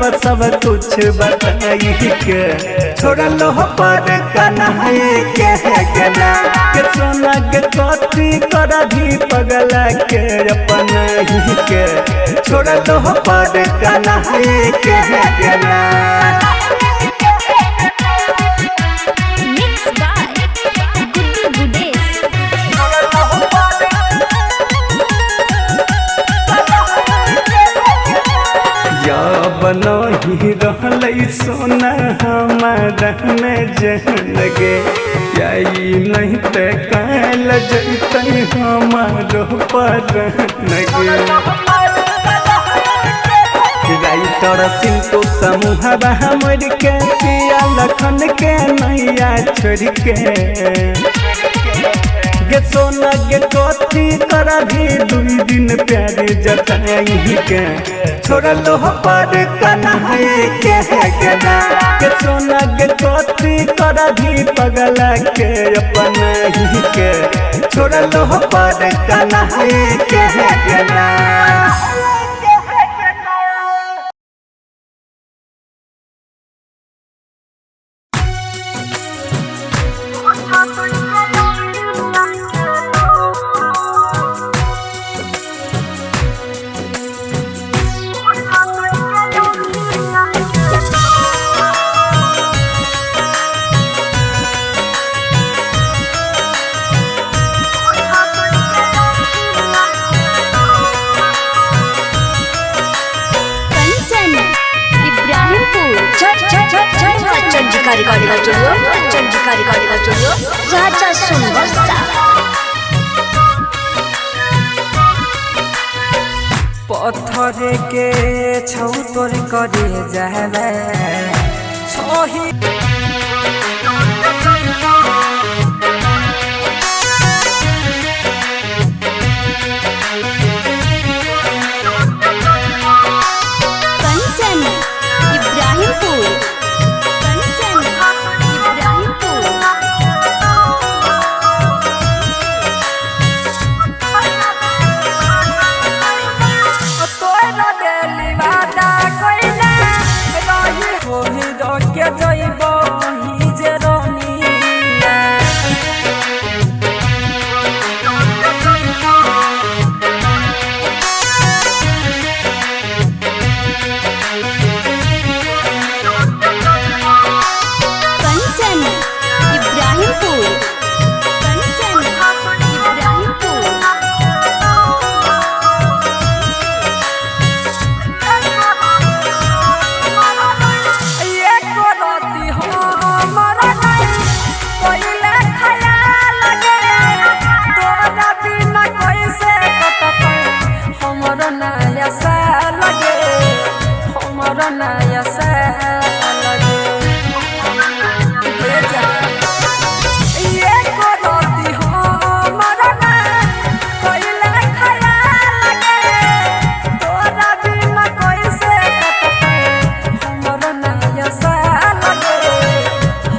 अब सब कुछ बताई के छोड़लो पर कन्हई के गना के सोना के कथी कर भी पगला के अपन ही के छोड़लो पर कन्हई के गना। Mix by Guddu Gudesh. जब नहीं रहलै सोना हमारा में जहन गे यही नहीं ते काल जैतै हमारो पर गे। राइटर सिंटू समूह हमर के पिया लखन के नैया छोड़ के गे सोना के कथी कर भी दुई दिन प्यार जताई के छोड़लो पर कन्हई के गना के सोना के कथी कर भी पगला के अपन ही के छोड़लो पर कन्हई के गना। Kanchan Ibrahimpur. Chandika recording studio, Chandika recording studio, Raja Sonbarsa. पत्थर के छौ तोर करे जावे छोही कंचन इब्राहिमपुर। कंचन इब्राहिमपुर। तोरा देली वादा कइले रही होही रके जइबो ही जे रनिया। कंचन इब्राहिमपुर। कंचन इब्राहिमपुर। एक राती हमर नहीं पहिले खयाल गे तोरा बिना कैसे कटतै हमर नया साल गे हमर नया साल गे। गे जा। एक राती हमर नहीं पहिले खयाल गे तोरा बिना कैसे कटतै हमर नया साल गे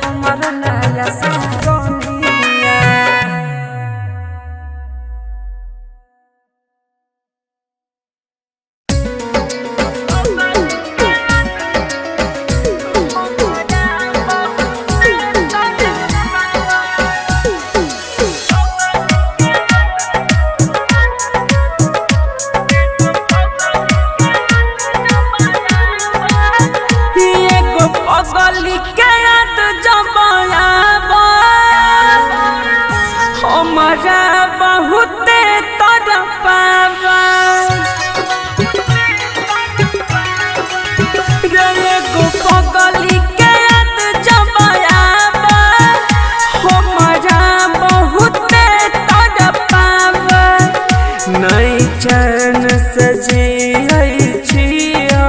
हमर नया साल रनिया। एगो पगली के याद जब आवा हमरा बहुते तड़पावा रे। एगो पगली के याद जब आवा हमरा बहुते तड़पावा नहीं चैन से जियै छियौ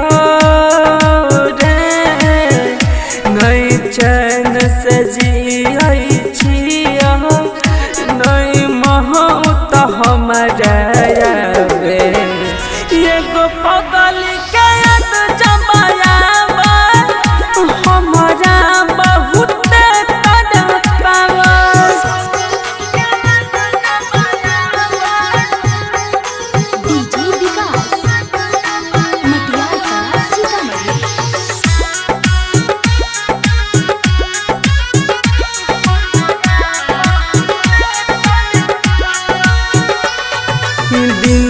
रे नहीं चैन से जियै छियौ नहीं।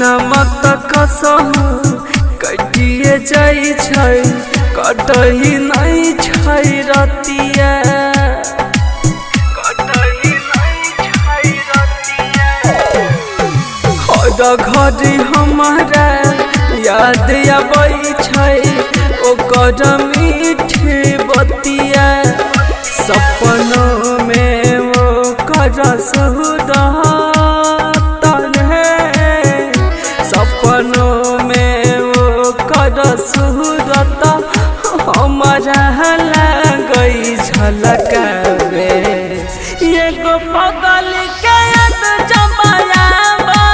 दिन मत कसहु कटिए जाइ छै, कटही नहीं छै रतिया, कटही नहीं छै रतिया। हर घड़ी हमारा याद आबै छै ओकर मीठ बतिया। सपनों में ओकर सुरत रे, सपनों में ओकर सुरत हमारा लगै झलकावे। एगो पगल के याद जमायावा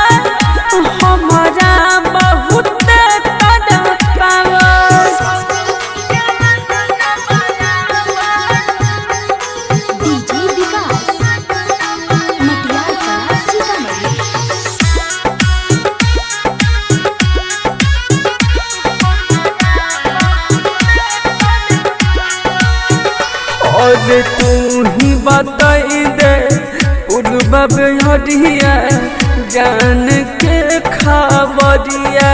हमारा बहुत तड़पावा। डीजे विकास मटियार कला सीतामढ़ी। और तू ही बताई दे उड़बा बेहरिया जान के खबरिया,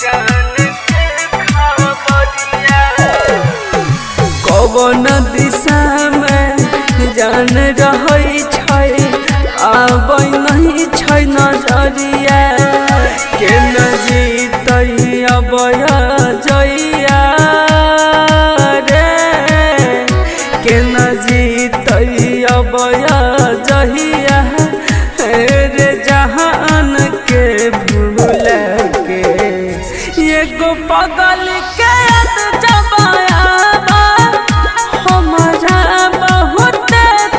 जान के खबरिया। कवन दिशा में जान रहै छै आबै नहीं छै नजरिया। के न जीतै अबय जइया रे, के न जीतै अबय जहिया रे जहान के भूल के। एगो पगल के याद जमायावा हमारा बहुत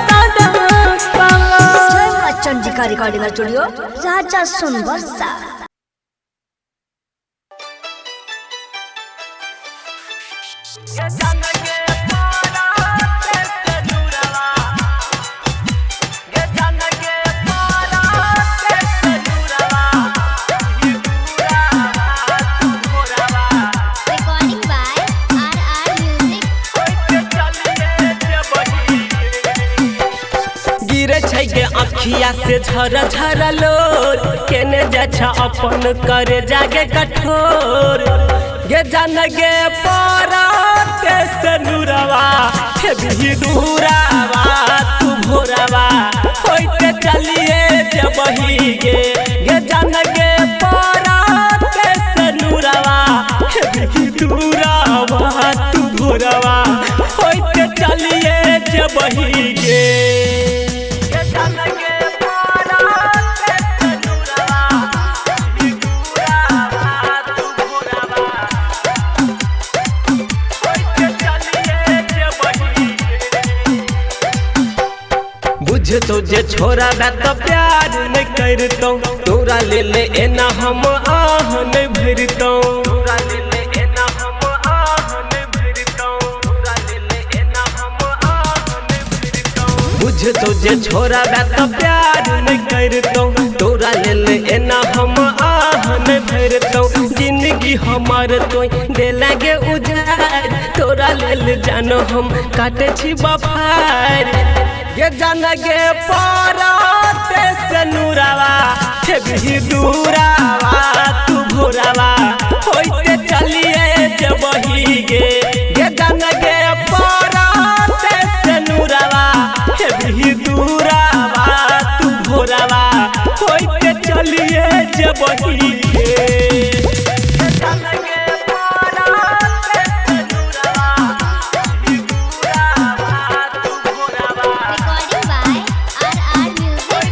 तड़पावा। जय मां चंडिका रिकॉर्डिंग स्टूडियो राजा Sonbarsa. Recording by R R music. गिरे छै गे अखिया से झर झर लोर, केने जाइ छ अपन करे जागे कठोर। गे जान गे पारा ते सनुरवा हे भी दूरावा तू भोरावा होइते चलिए जबही गे। गे जान गे पारा ते सनुरवा हे भी दूरावा तू भोरावा होइते चलिए जबही गे। बुझ तो जे छोरा बा तो प्यार नहीं करतौ, तोरा ले ले एना हम आह नहीं भरतौ। तोरा ले ले एना हम आह नहीं भरतौ, तोरा ले ले एना हम आह नहीं भरतौ। बुझ तो जे छोरा बा तो प्यार नहीं करतौ, तोरा ले ले एना हम आह नहीं भरतौ। जिंदगी हमार तोय दे लागे उजार, तोरा ले ले जानो हम काटे छी बफार। ये जान गे पारा ते सनुरावा हे भी दूरावा तू भोरावा होइते चलिए जबही गे। ये जान गे पारा ते सनुरावा हे भी दूरावा तू भोरावा होइते चलिए जबही गे। Recording by R R music.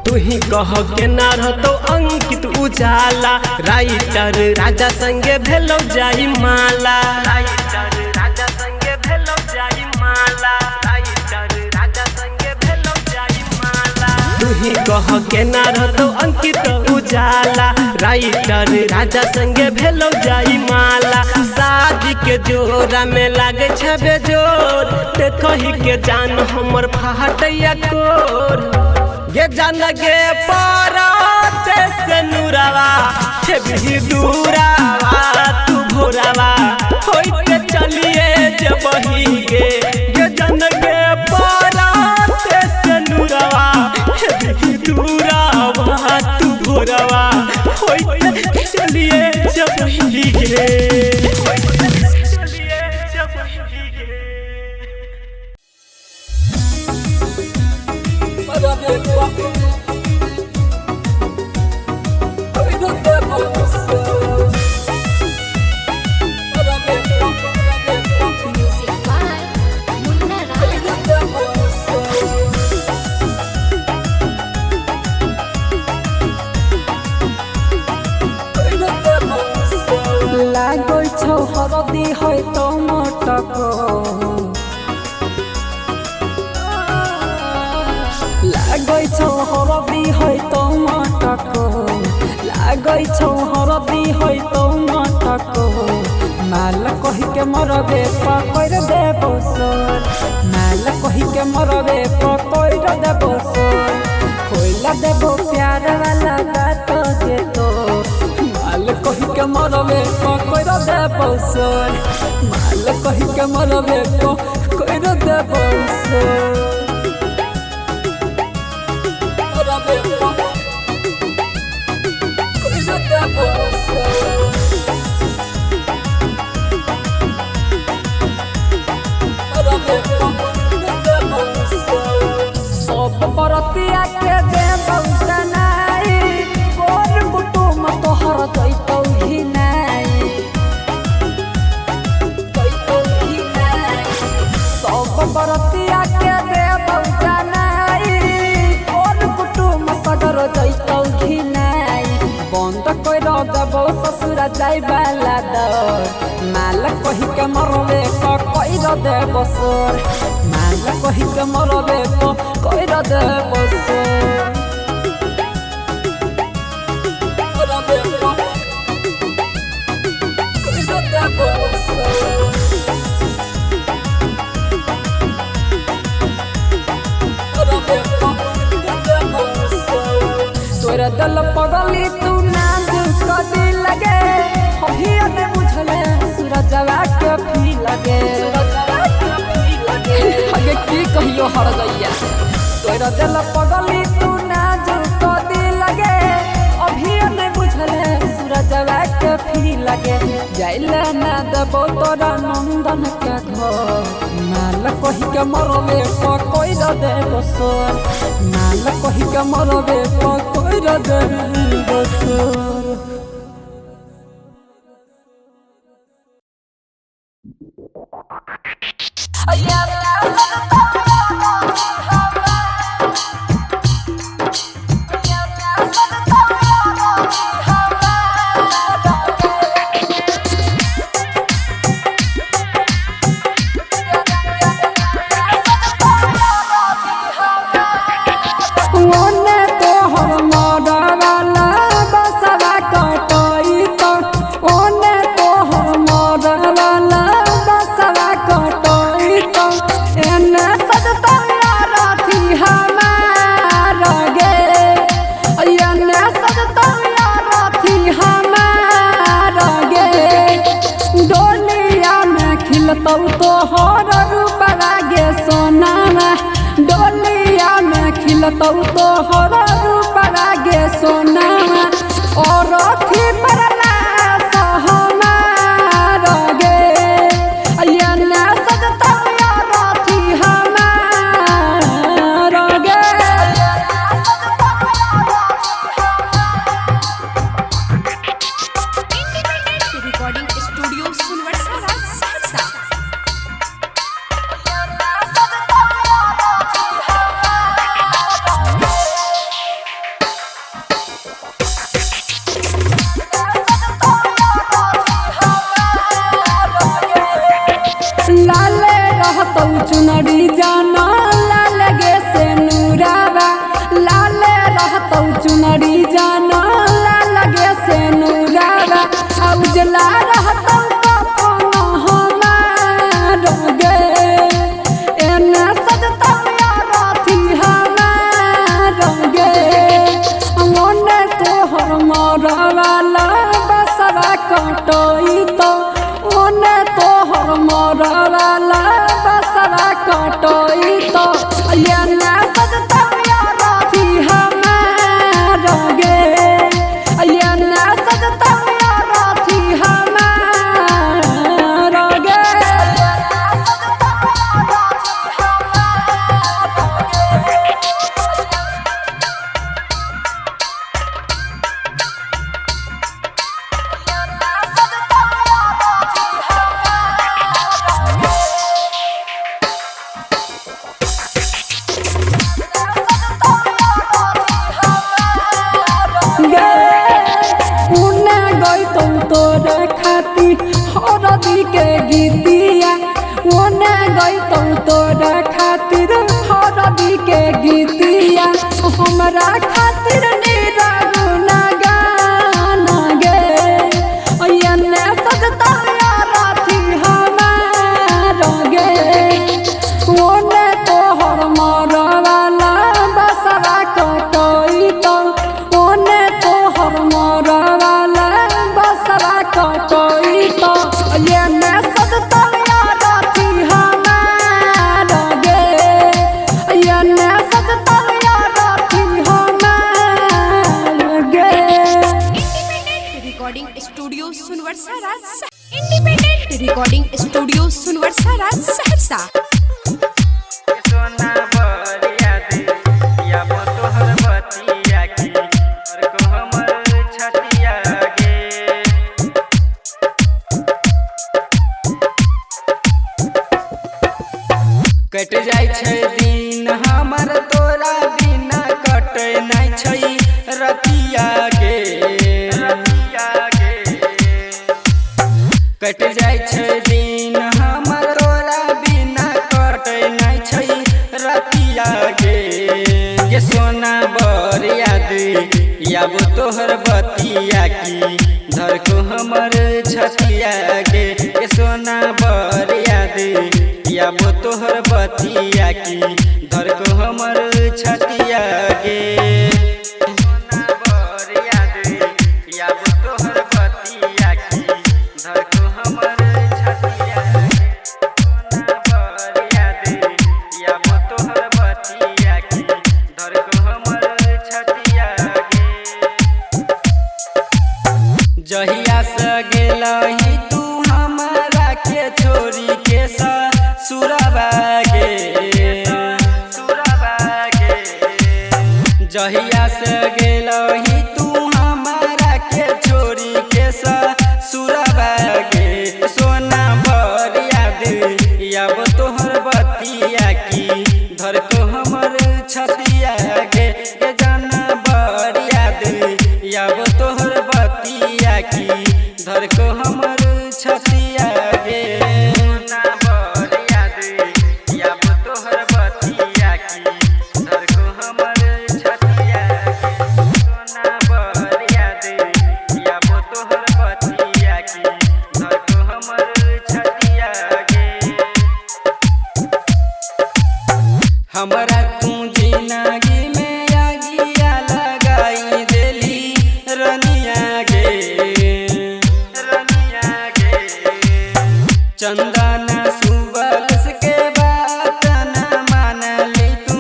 तू ही कह के ना रहतो अंकित उजाला, राइटर राजा संगे भेलो जाई माला। राइटर राजा संगे भेलो जाई माला, राइटर राजा संगे भेलो जाई माला। तू ही कह के ना रहतो अंकित उजाला, राइटर राजा संगे भेलो जाई माला। शादी के जोरा में लागे छै बेजोर, देखही के जान हमर फाटैया कोर। ये जान गे पारा ते सनुरावा हे भी दूरावा तू भोरावा होइते चलिए जबही गे। ये जान गे पारा ते है तो मटको। लागै छौ हरदी है तो मटको, लागै छौ हरदी है तो मटको। माल कहि के मरबे पकड़ देबो सोर, माल कहि के मरबे पकड़ देबो सोर। खोइला देबो प्यार वाला बात जे तो, माल कहि के मरबे पकड़ देबो सोर, माल कहि के मरबे पकड़ देबो सोर। सब बरतिया के देबौ जनाई, गोर कुटुम तोहर जैतौ घिनाई, जैतौ घिनाई। सब बरतिया के देबौ जनाई, गोर कुटुम सगर जैतौ घिनाई। बंद कर देबौ ससुर जाइबाला दर, माल कहि के मरबे पकड़ देबो सोर, माल कहि के मरबे पकड़ देबो सोर। तोरा दल पगली तू नाजुक कदी लगे, हभिया ने बुझले सूरजवा के फी लगे। अगे की कहियो हर गैया। तोरा दल पगली तू नाजुक कदी लगे, अभिया ने बुझले सूरजवा के फी लगे। जाइले ना देबो तोरा नंदन के घर, माल कहि के मरबे पकड़ देबो सोर, माल कहि के मरबे पकड़ देबो सोर। तोहर रूप लागे सोनामा, डोलिया में खिलतौ तोहर रूप लागे सोनामा। और अथी परला सहमार गे, एने सजतौ अरथी हमार गे। Recording studio Sonbarsa Saharsa. लाले रहतौ चुनरी जाना लाल गे से नूरावा, लाले रहतौ चुनरी जाना लाल गे से नूरावा। आ उजला रहतौ कफन हमार गे, एने सजतौ अरथी हमार गे। ओने तोहर मरवाला बसवा कटैतौ, ओने तोहर मरवाला बसवा कटैतौ। एने सजतौ अरथी हमार गे, एने सजतौ अरथी हमार गे। गईतौ तोरा खातिर हरदी के गीतिया हमरा खातिर निरागुना गाना गे एने सजता राथी हमार गे ओने तोहर मरवाला बसवा कटैतौ ओने तोहर मरवाला बसवा कटैतौ एने सजता राथी हमार गे एने सजता राथी हमार गे। Independent recording studio Sonbarsa Raj independent recording studio Sonbarsa Raj Saharsa. सोना बरिया दे या बो तोहर बतिया की और को हमर छतिया गे। कट जाइ छै दिन हमर तोरा बिना कटै नहि छै रतिया गे रतिया गे। कट जाइ छै दिन हमर तोरा बिना कटै नहि छै रतिया गे। ये सोना बरिया दे याब तोहर बतिया की धरको हमर छतिया गे। ये सोना बरिया दे याब तोहर बतिया की धरको हमर छतिया गे। सोना बरिया दे याब तोहर बतिया की धरको हमर छतिया गे। सोना बरिया दे याब तोहर बतिया की धरको हमर छतिया गे। जहिया से गेलही तू हमरा के छोरी के ससुरबा गे ससुरबा गे। जहिया से गेलही तू हमरा के छोरी के ससुरबा गे। सोना बरिया दे याब तोहर बतिया की धरको हमर छतिया गे। गे जाना बरिया दे याब तोहर बतिया की धरको हमर छतिया गे। सोना बरिया दे याब तोहर बतिया की धरको हमर छतिया गे। सोना बरिया दे याब तोहर बतिया की धरको हमर छतिया गे। हमरा तू जिंदगी में आगिया लगाई देली रनिया गे रनिया गे। चंदन सुबलस के बात न मानली तू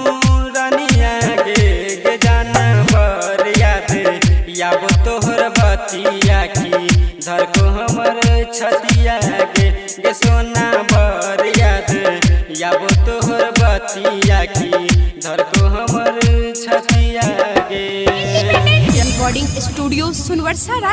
रनिया गे। गे जाना बरिया दे याब तोहर बतिया की धरको हमर छतिया गे। गे सोना बरिया दे याब तोहर बतिया की धरको हमर छतिया गे। Independent recording studio Sonbarsa.